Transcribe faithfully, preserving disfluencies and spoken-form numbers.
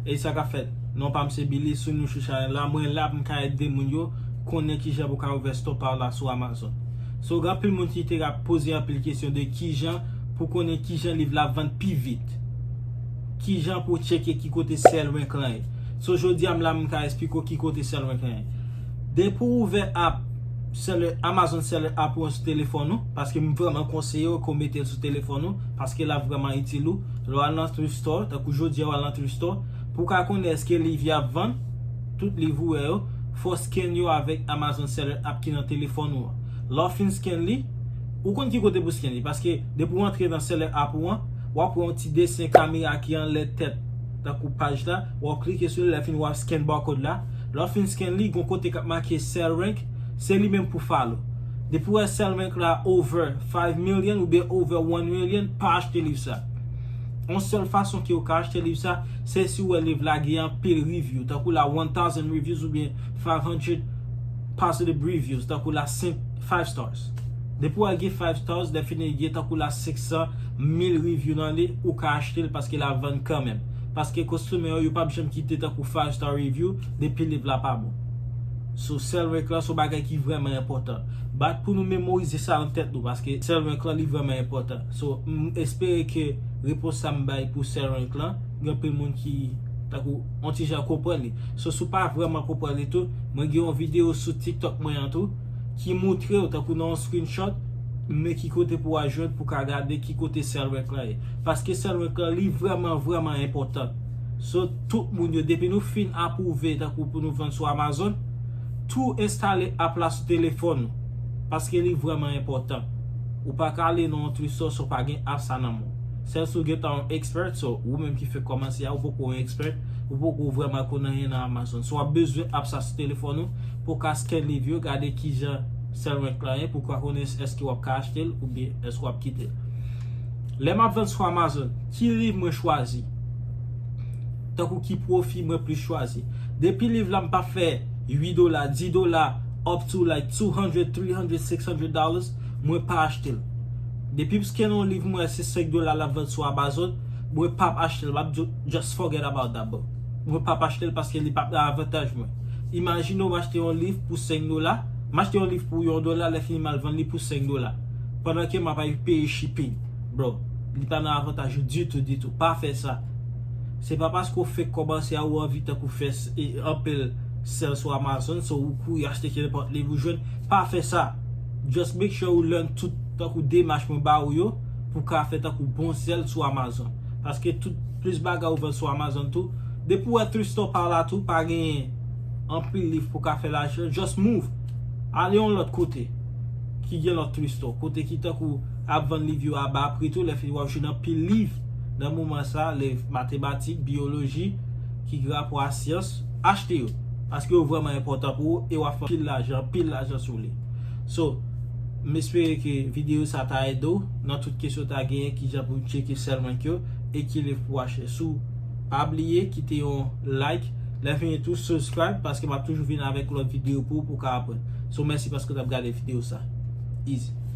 E sa k ap fèt? Non pa m se Billy, sou New Channel la, mwen la pou m ka ede moun yo konnen kijan pou ka ouvè store pa w la sou Amazon. So, gen anpil moun ki te ka poze anpil kesyon de kijan pou konnen kijan liv la vann pi vit. Kijan pou tcheke ki kote Sell Rank lan ye. So, jodi a m la m ka esplike w ki kote Sell Rank lan ye. Depi w ouvè app Seller, Amazon Seller app ou an sou telefòn ou, paske m vrèman konseye w ke w mete l sou telefòn ou, paske l ap vrèman itil ou. Lè w al nan thrift store, tankou jodi a w al nan thrift store, pou w ka konnen èske liv y ap vann, tout liv ou wè yo, fò w scan yo avèk Amazon Seller app ki nan telefòn ou an. Lè w fin scan li, ou konn ki kote pou scan li, paske depi w antre nan Seller app ou an, w ap wè yon ti desen kamera ki anlè tèt, tankou paj la, w ap klike sou li, lè fini w ap scan barcode la. Lè w fin scan li, gon kote k ap make Sell Rank, se li menm pou follow. Depi w wè Sell Rank la over five million oubyen over one million, pa achte liv sa. Yon sèl fason ke w ka achte liv sa, se si w wè liv la gen anpil review, tankou la one thousand reviews oubyen five hundred positive reviews, tankou la senk, five stars. Depi w wè gen five stars, lè fini gen tankou la senk san mil review nan li, ou ka achte l paske l ap vann kanmenm. Paske customer yo, yo p ap janm kite tankou five star review depi liv la pa bon. So, Sell Rank lan se yon bagay ki vrèman enpòtan. Bat pou nou memorize sa nan tèt nou, paske Sell Rank lan li vrèman enpòtan. So, m espere ke repons sa m bay pou Sell Rank lan, gen anpil moun ki tankou yon ti jan konprann li. So, si w pa vrèman konprann li tou, mwen gen yon videyo sou TikTok mwen an tou, ki montre w tankou nan yon screenshot, men ki kote pou w al jwenn pou ka gade ki kote Sell Rank lan ye. Paske Sell Rank lan, li vrèman, vrèman enpòtan. So, tout moun yo, depi nou fin apwouve tankou pou nou vann sou Amazon, tou enstale app la sou telefòn ou. Paske li vrèman enpòtan. Ou pa ka ale nan yon thrift store si w pa gen app sa nan men w. Sèl si w gentan yon expert, so, ou menm ki fèk kòmanse a, ou poko yon expert, ou poko vrèman konn anyen nan Amazon. So, w ap bezwen app sa sou telefòn ou pou w ka scan liv yo, gade kijan Sell Rank lan ye, pou w ka konnen èske w ap ka achte l oubyen èske w ap kite l. Lè m ap vann sou Amazon, ki liv mwen chwazi? Tankou ki pwofi mwen plis chwazi? Depi liv la m pa fè uit dola, dis dola, up to like two hundred, three hundred, six hundred dollars, mwen pa achte l. Depi m scan yon liv mwen se senk dola l ap vann sou Amazon, mwen p ap achte l, m ap ju-, just forget about that, bro. Mwen p ap achte l paske li p ap nan avantaj mwen. Imajine w m achte yon liv pou senk dola, m achte yon liv pou yon dola, lè fini m al vann li pou senk dola. Pandan ke m ap peye shipping, bro, li pa nan avantaj ou ditou, ditou. Pa fè sa. Se pa paske w fèk kòmanse a ou anvi tankou fè s-, e, anpil sèl sou Amazon, so ou kouri achte kenenpòt liv ou jwenn. Pa fè sa. Just make sure ou learn tout tankou demach mwen ba ou yo pou ka fè tankou bon sèl sou Amazon. Paske tout plis bagay ou vann sou Amazon tou, depi w wè thrift store pa w la tou, pa genyen anpil liv pou ka fè lajan, just move. Ale yon lòt kote ki gen lòt thrift store, kote ki tankou ap vann liv yo a ba pri tou, lè fini w ap jwenn anpil liv nan moman sa, liv matematik, biyoloji, ki gen rapò a syans, achte yo. Paske yo vrèman enpòtan pou ou e w ap fè anpil lajan, anpil lajan sou li. So, m espere ke videyo sa ta ede w nan tout kesyon w ta genyen, kijan pou w tcheke Sell Rank yo e ki liv pou w achte. Si w pa bliye kite yon like, lè fini tou subscribe, paske m ap toujou vin avèk lòt videyo pou ou, pou w ka aprann. So, mèsi paske w t ap gade videyo sa. Easy.